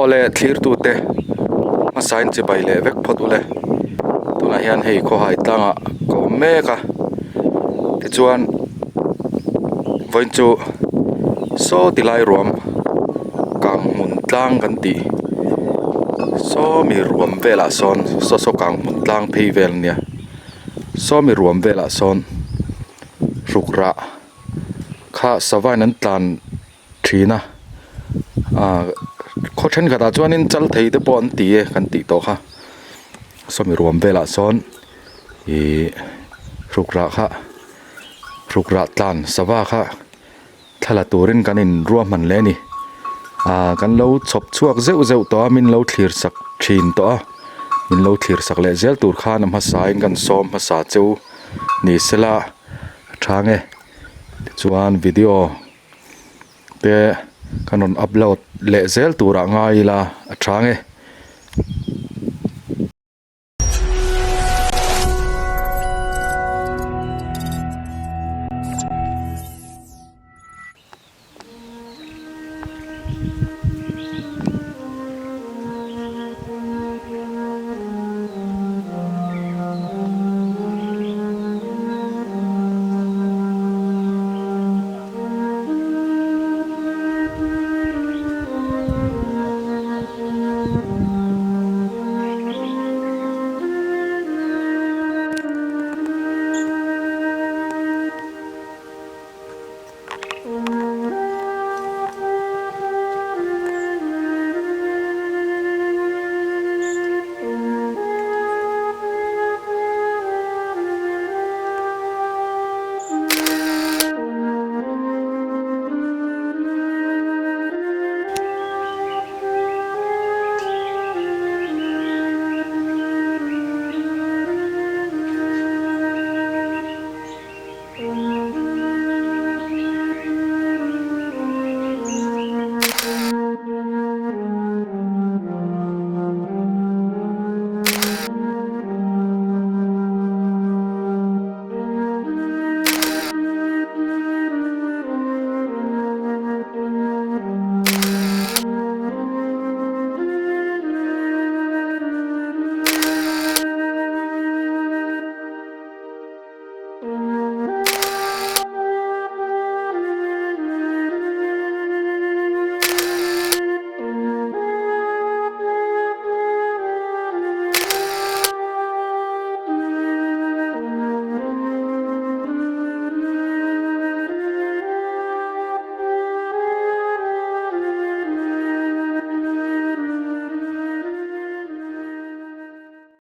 Awle thlirtute hmasain chibai leh vek phawt ule tunah hian hei khawhai tlangah ka awm mek a tichuan vawiin chu saw ti lai ruam kang hmun tlang kan tih sawmi ruam velah sawn saw saw kang hmun tlang phei vel a nia sawmi ruam velah sawn hruk rah kha sava in an tlan thin a ah khaw thenkhatah chuanin chal thei te pawh an ti e kan tih tawh kha sawmi ruam velah sawn ihh hruk rah kha hruk rah tlan sava kha thla la turin kan in ruahman leh a ni ah kan lo chhawp chhuak zeuh zeuh tawh a min lo thlir sak thin tawh a min lo thlir sak leh zel tur khan a hmasa in kan sawm hmasa cheu ni sela a tha nge tichuan video. Te kan rawn upload leh zel turah ngai ila a tha nge.